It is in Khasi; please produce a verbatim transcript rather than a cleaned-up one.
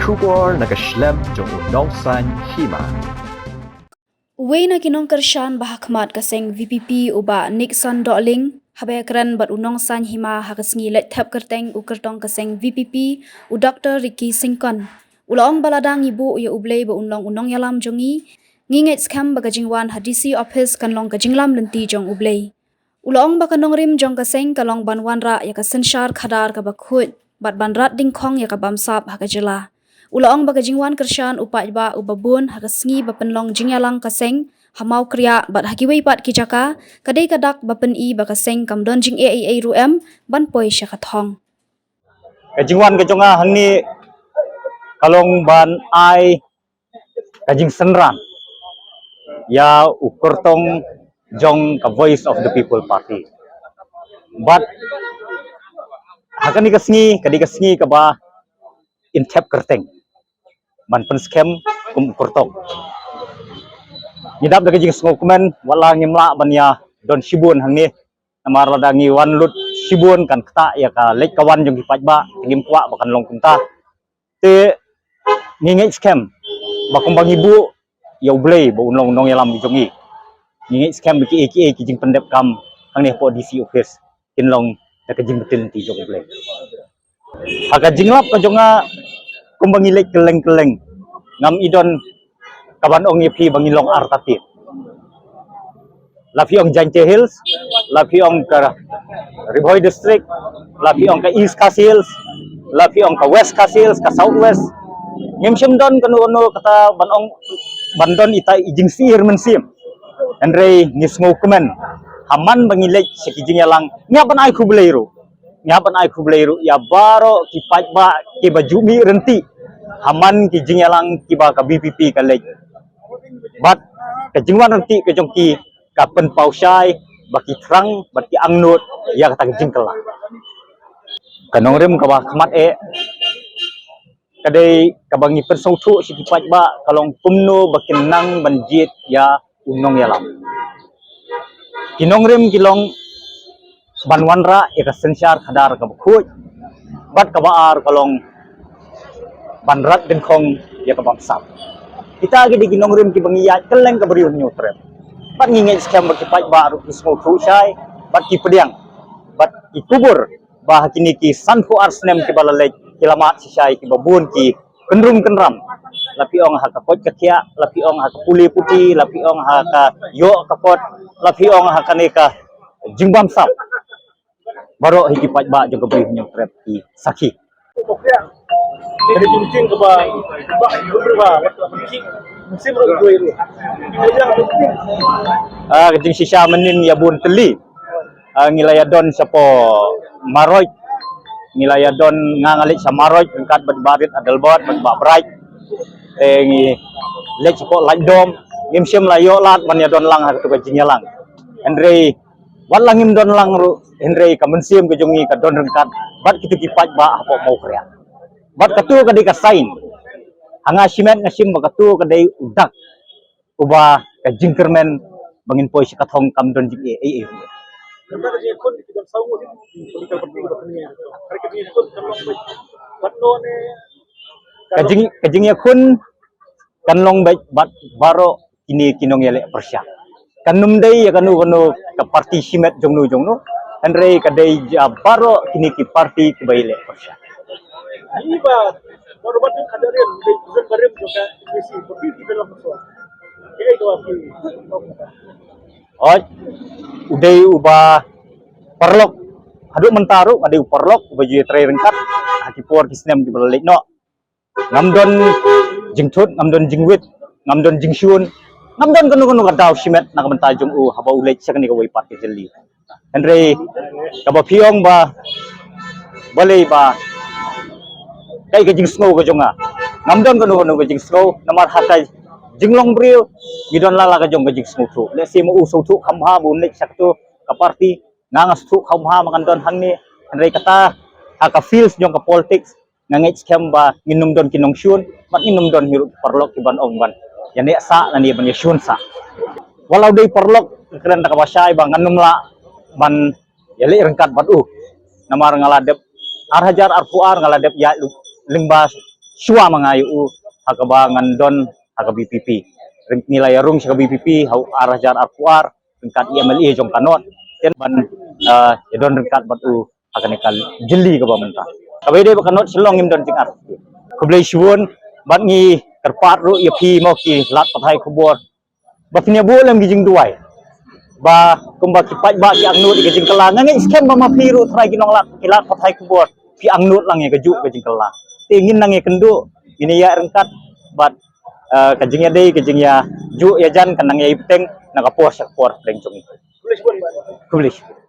Khubor na ka shlem jong u Nongsaiñ Hima. Uwei na ki nongkyrshan ba ha khmat ka seng V P P, u Bah Nixon Dohling, haba ïakren bad u Nongsaiñ Hima ha ka sngi leit thep kyrteng u kyrtong ka seng V P P, u Doktor Ricky Syngkon, u la ong ba lada ngi buh ïa U Blei ba un long u nongïalam jong ngi, ngi ngeit skhem ba ka jingwan ha D C office kan long ka jinglam lynti jong U Blei. U la ong ba ka nongrim jong ka seng ka long ban wanrah ïa ka synshar khadar kaba khuid bad ban rat dyngkhong ïa ka bamsap ha ka jylla. U la ong ba ka jingwan kyrshan u paidbah uba bun ha ka sngi ba pynlong jingïalang ka seng ha Mawkriah bad ha kiwei pat ki jaka, ka dei ka dak ba pyni ba ka seng kam don jingeh ei ei ruh em ban poi sha ka thong. Ka jingwan ka jong nga hangne ka long ban ai ka jingsynran ïa u kyrtong jong ka Voice of the People Party. Bad ha kane ka sngi, ka dei ka sngi kaba in thep kyrteng ban pynskhem kum u kyrtong. Ngi dap da ka jingsngewkmen, wat la ngim lah ban ïa don shibun hangne, namar lada ngi wan lut shibun kan ktah ïa ka leit ka wan jong ki paidbah, te ngim kwah ba kan long kumta. Te ngi ngeit skhem ba kumba ngi buh ïa U Blei ba un long u nongïalam jong ngi, ngi ngeit skhem ba kiei kiei ki jingpyndep kam hangne hapoh D C office kin long da ka jingbthei lynti jong U Blei. Ha ka jinglap ka jong nga, kumba ngi leit kylleng kylleng, ngam i don kaban ong ïa phi ba ngi long artatien. La phi ong Jaintia Hills, la phi ong ka Ri Bhoi District, la phi ong ka East Khasi Hills, la phi ong ka West Khasi Hills, ka South West. Ngim shym don kano kano kata ban ong ban don ita i jingsyier mynsiem. Hynrei ngi sngewkmen, ha man ba ngi leit sha ki jingïalang, ngi hap ban ai khublei ruh. Ngi hap ban ai khublei ruh ïa baroh ki paidbah kiba ju mih ryntih ha man ki jingïalang kiba ka V P P ka leit. Bad ka jingwan ryntih ka jong ki ka pynpaw shai ba ki thrang bad ki angnud ïa kata ka jingkylla. Ka nongrim kaba khmat eh ka dei kaba ngi pynsngewthuh sha ki paidbah ka long kumno ba kin nang ban jied ïa u nongïalam. Ki nongrim ki long ban wanrah ïa ka synshar khadar kaba khuid, bad kaba ar ka long ban rat dyngkhong ïa ka bamsap. Kita ki dei ki nongrim kiba ngi ïaid kylleng ka Bri u Hynñiewtrep. Bad ngi ngeit skhem ba ki paidbah ruh ki sngewthuh shai bad ki pdiang bad ki kubur ba ha kine ki sanphew ar snem kiba la leit ki la mad shai kiba bun ki kynrum kynram. La phi ong ha ka koit ka khiah, la phi ong ha ka pule puthi, la phi ong ha ka ïoh ka kot, la phi ong ha kane ka jingbamsap. Baroh hi ki paidbah jong ka Bri u Hynñiewtrep ki sakhi. Ah, ka jingshisha mynnin ïa bun tylli. Ah, ngi la ïa don shapoh Maroi. Ngi la ïa don, nga nga leit sha Maroi ryngkat bad Bah Rit Adelbert bad Bah Bright. Te ngi leit shapoh Laitdom. Ngim shym la ïoh lad ban ïa don lang ha katu ka jingïalang. Hynrei wat la ngim don lang ruh, hynrei ka mynsiem ka jong ngi ka don ryngkat bad kitu ki paidbah hapoh Mawkriah. Bad katu ka dei ka sign. Ha nga shimet nga shim ba katu ka dei u dak uba ka jingkyrmen ba ngin poi sha ka thong kam don jingeh ei ei. Ka jing, ka jingïakhun kan long beit bad baroh kine ki nongïaleh pyrshah. Kan ym dei ïa kano kano ka parti shimet jongno jongno, hynrei ka dei ïa baroh kine ki parti kiba ïaleh pyrshah. Hooid, u dei uba paralok haduh mynta ruh, nga dei u paralok uba ju ïatrei ryngkat ha ki por ki snem kiba la leit noh. Ngam don jingthut, ngam don jingwit, ngam don jingshun, ngam don kano kano ka daw shimet na ka bynta jong u haba u leit sha kane kawei pat ka jylli. Hynrei kaba phi ong ba balei ba kaei ka jingsngew ka jong nga. Ngam don kano kano ka jingsngew namar ha ka jinglong briew ngi don la la ka jong ka jingsngewthuh. Lehse ma u sngewthuh kham bha ba un leit sha katu ka parti, nga nga sngewthuh kham bha ma ngan don hangne. Hynrei kata ha ka field jong ka politics nga ngeit skhem ba ngin ym don ki nongshun bad ngin ym don hi ruh ki paralok kiban ong ban ïaneh sah lane ban ïashun sah. Wat la u dei paralok, nga kren da kaba shai ba ngan ym lah ban ïaleh ryngkat bad u. Namar nga la dep ar hajar arphew ar nga la dep ïaid lyngba shuwa ma nga ïa u ha kaba ngan don ha ka VPP. Ngi la ïa rung sha ka VPP ha u ar hajar arphew ar ryngkat i MLA jong ka North. Te ban ïa don ryngkat bad u ha kane ka jylli kaba mynta. Kaba ïadei bad ka North Shillong ngim don jingartatien. Khublei shibun bad ngi kyrpad ruh ïa phi mo ki lad pathai khubor ba phin ïa buh lem ki jingduwai ba kumba ki paidbah ki angnud ïa ka jingkylla. Nga ngeit skhem ba ma phi ruh trai ki nonglad ki lad pathai khubor phi angnud lang ïa kajuh ka jingkylla. Te ngin nang ïa kynduh, ngin ïa ryngkat bad ka jingïadei ka jingïajuh ïajan kan nang ïa bteng na ka por sha ka por hapdeng jong ngi. Khublei shibun.